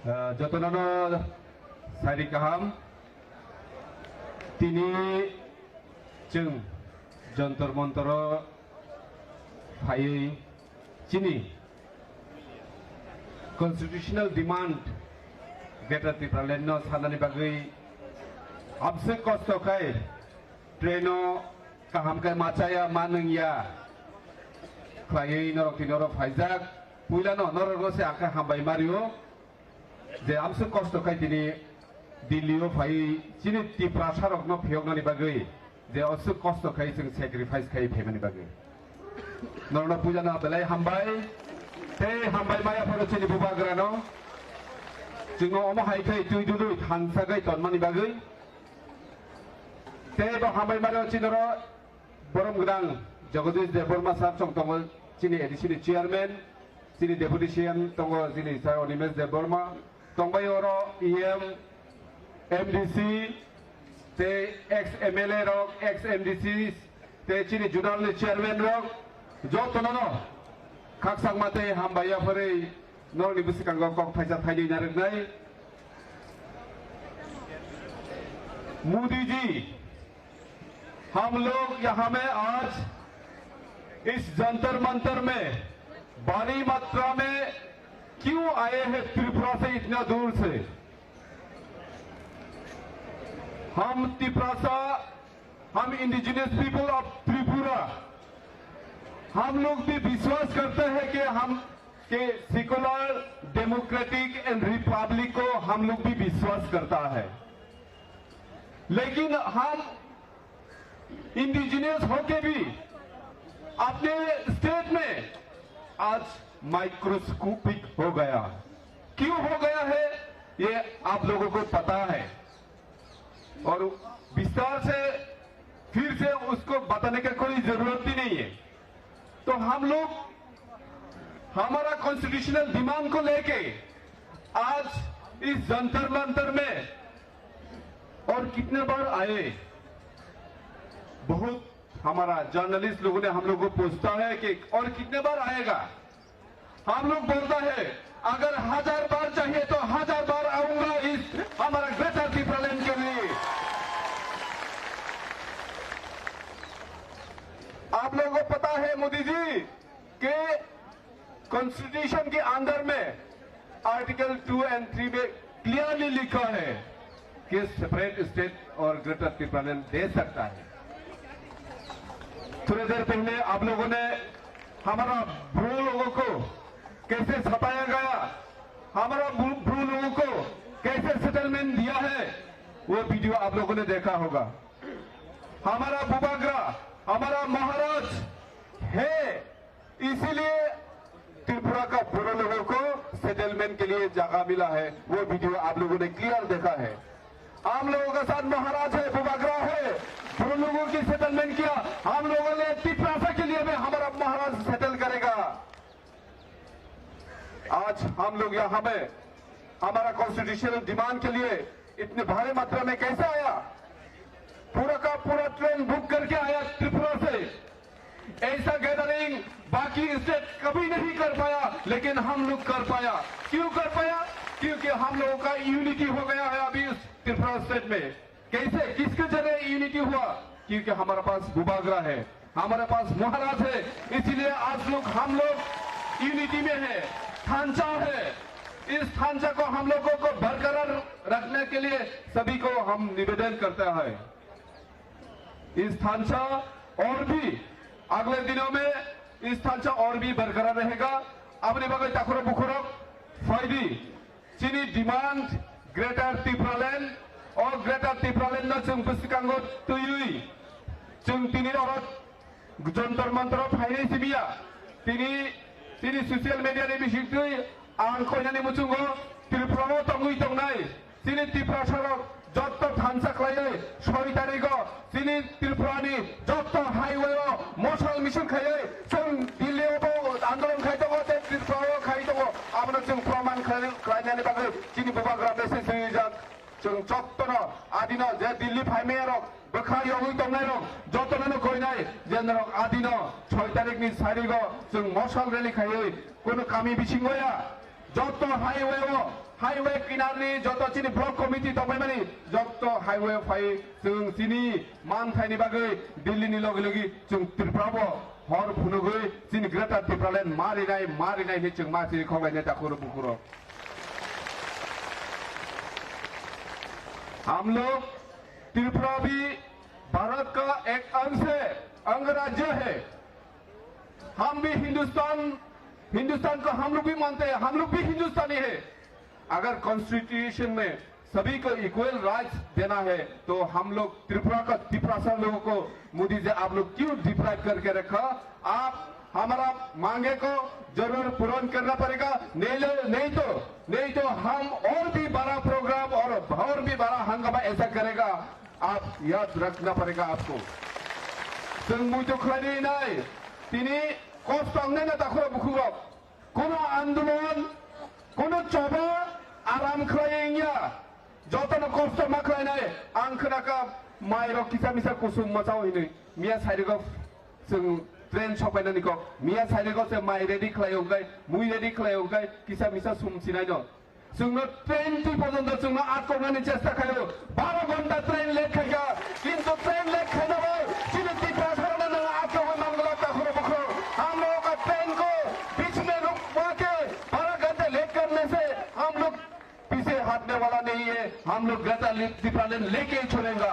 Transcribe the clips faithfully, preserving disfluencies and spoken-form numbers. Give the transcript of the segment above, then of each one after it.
Ah, jotono no sari kaham. Tini chwng Jantar Mantaro phaiwi chini constitutional demand Greater Tipraland no sanani bagwi amswk kosto khai train o kaham khe ma chaya, ma nungya khlaiwi norok tini oro phaijak. Puilano norokno se ang khe hambai ma rio je amswk kosto khai tini Delhi o phaiwi chini Tiprasa rokno phiyoknani bagwi je aswk kosto khai chwng sacrifice khai phaimani bagwi. Norokno puilano belai hambai tei hambai maya phano chini bubagrano chwngno omo hai khai twi dului thansa khai tonmani bagwi. Tei bo hambai mano chini oro borom gwnang Jagadish Debbarma sir chwng tongo, chini A D C ni chairman, chini deputy C M tongo, chini sir Animesh Debbarma, tongbai oro E M, M D C, tei ex M L A rok, ex M D C, tei chini zonal ni chairman rok, jotono no khakchangma tei hambai yaphari norokni bwskango kok thaisa thainwi narwknai. Modi जी, हम लोग यहाँ में आज इस जंतर मंतर में भारी मात्रा में क्यों आए हैं त्रिपुरा से, इतना दूर से? हम तिपरासा, हम इंडिजिनस पीपल ऑफ त्रिपुरा, हम लोग भी विश्वास करते हैं कि हम के सेकुलर डेमोक्रेटिक एंड रिपब्लिक को हम लोग भी विश्वास करता है, लेकिन हम इंडिजिनस होके भी अपने स्टेट में आज माइक्रोस्कोपिक हो गया। क्यों हो गया है, ये आप लोगों को पता है। और विस्तार से फिर से उसको बताने का कोई जरूरत भी नहीं है। तो हम लोग हमारा कॉन्स्टिट्यूशनल डिमांड को लेके आज इस जंतर मंतर में और कितने बार आए, बहुत हमारा जर्नलिस्ट लोगों ने हम लोग को पूछता है कि और कितने बार आएगा। हम लोग बोलता है, अगर हजार बार चाहिए तो हजार बार आऊंगा इस हमारा ग्रेटर तिपरालैंड के लिए। आप लोगों को पता है मोदी जी कि कॉन्स्टिट्यूशन के अंदर में आर्टिकल टू एंड थ्री में क्लियरली लिखा है कि सेपरेट स्टेट और ग्रेटर तिपरालैंड दे सकता है। थोड़ी देर पहले आप लोगों ने हमारा ब्रू लोगों को कैसे सताया गया, हमारा ब्रू ब्रू लोगों को कैसे सेटलमेंट दिया है, वो वीडियो आप लोगों ने देखा होगा। हमारा बुबाग्रा, हमारा महाराज है, इसीलिए त्रिपुरा का बोरो लोगों को सेटलमेंट के लिए जगह मिला है, वो वीडियो आप लोगों ने क्लियर देखा है। हम लोगों के साथ महाराज है, बुबाग्रा है, बोरो लोगों की सेटलमेंट किया, हम लोगों ने तिपरासा के लिए भी हमारा महाराज सेटल करेगा। आज हम लोग यहाँ पे हमारा कॉन्स्टिट्यूशनल डिमांड के लिए इतने भारी मात्रा में कैसे आया? पूरा का पूरा ट्रेन बुक करके आया त्रिपुरा से। ऐसा गैदरिंग बाकी स्टेट कभी नहीं कर पाया, लेकिन हम लोग कर पाया। क्यों कर पाया? क्योंकि हम लोगों का यूनिटी हो गया है अभी इस त्रिपुरा स्टेट में। कैसे, किसके जरिए यूनिटी हुआ? क्योंकि हमारे पास बुबाग्रा है, हमारे पास महाराज है, इसीलिए आज लोग, हम लोग यूनिटी में है, थांचा है। इस थांचा को हम लोगों को बरकरार रखने के लिए सभी को हम निवेदन करता है। इस थांचा और भी अगले दिनों में इस थांचा और भी बरकरार रहेगा। Aboni bagwi takhorok bukhorok phaidi. Chini demand Greater Tipraland, o Greater Tipraland no chwng bwskango twiwi chwng tini oro Jantar Mantar o phainai simiya. Tini, tini social media ni bisingtwi ang koinani muchungo Tripura o tongwi tongnai chini Tiprasa rok jotto thansa khlaiwi soi tarigo chini Tripura ni jotto highway o mosal misil khaiwi chwng Delhi o bo andolon khai tongo tei Tripura o khai tongo, abono chwng proman khlai-, khlainani bagwi chini bubagra message rijak. Chwng jottono adino je Delhi phaimaya rok bwkha yogwi tongnai rok jottono no koinai je norok adino soi tarikh ni sarigo chwng mosal rally khaiwi kunu kami bisingo ya Joto highway o, highway kinarni joto chini block committee tongpaimani, joto highway o phai chwng chini manthaini bagwi Delhi ni logi logi chwng Tripura bo hor phunugwi chini Greater Tipraland marinai, marinai hinwi chwng ma chini khoglainai takhuro bukhuro. हम लोग त्रिपुरा भी भारत का एक अंश है, अंग राज्य है। हम भी हिंदुस्तान, हिंदुस्तान को हम लोग भी मानते हैं, हम लोग भी हिंदुस्तानी है। अगर कॉन्स्टिट्यूशन में सभी को इक्वल राइट्स देना है, तो हम लोग त्रिपुरा का, तिपरासा लोगों को मोदी जी आप लोग क्यों डिप्राइव करके रखा? आप हमारा मांगे को जरूर पूर्ण करना पड़ेगा, नहीं ले-, नहीं तो, नहीं तो हम और भी बड़ा प्रोग्राम और, और भी बड़ा हंगामा ऐसा करेगा। आप याद रखना पड़ेगा आपको। Chwng muitu khlainai nai, tini kosto wngnai na takhura bukhurok. Kono andolon, kono choba aram khlai wngya. Jotono kosto ma khlainai. Ang khnakha mairok kisa misa kusum machao hinwi. Miya sairwgo chwng train sokpainani kok. Miya sairwgo se mai ready khlai wngkhe, mui ready khlai wngkhe, kisa misa sum sinaino. Chwngno twenty porjonto chwngno atkoknani chesta khaio. Baro ghonta train late khaikha, kintu train late khaina bai chini Tiprasarokno nwng atkogwi mangwlak takhuro bukhuro. Hamno oka train ko bichme rukwa ke baro ghonta late karne se hum log piche hatne wala nahi hai, hum log Greater Tipraland leke cholenga.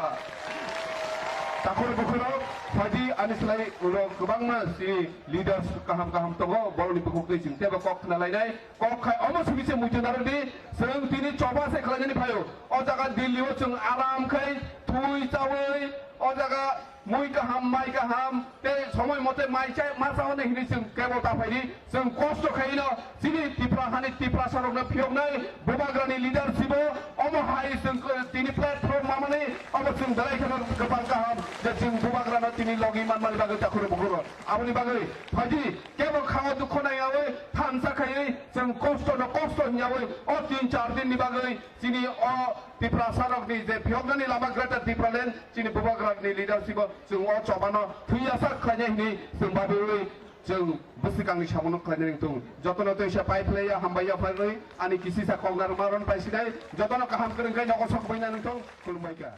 Takhuro bukhuro phaidi ani slai ulo kwbangma chini leaders kaham kaham tongo, borokni bukhuk twi chwng teibo kok khna lainai. Kok khai omo simi se muitu narwk di, chwng tini choba se khlainani phaio. O jaga Delhi o chwng aram khai thui chawi, o jaga mui kaham, mai kaham, tei somoi mote mai chai ma chao hinwi chwng kebo ta phaidi. Chwng kosto khaino chini Tipra hani Tiprasarokno phiyoknai Bubagrani leadership o omo hai chwng tini platform mamani omo chwng belai kheno kwbang kaham je chwng Bubagrano tini logi manmani bagwi takhuro bukhuro. Aboni bagwi phaidi kebo kha o dukho naiyawi thansa khaiwi chwng kosto no kosto hinyawi o tin char din ni bagwi chini o Tiprasarokni je phiyoknani lama Greater Tipraland chini Bubagrani leadership o chwng o chobano thwiyasak khlainai hinwi chwng babiwi chwng bwswkangni samono khlainai wng tongo. Jotono tei se pai phlaiya hambai ya phairwi ani kisisa kok narwkma ron paisinai jotono kaham kwrwng khe nogo sok baina wng tong khulumbai kha.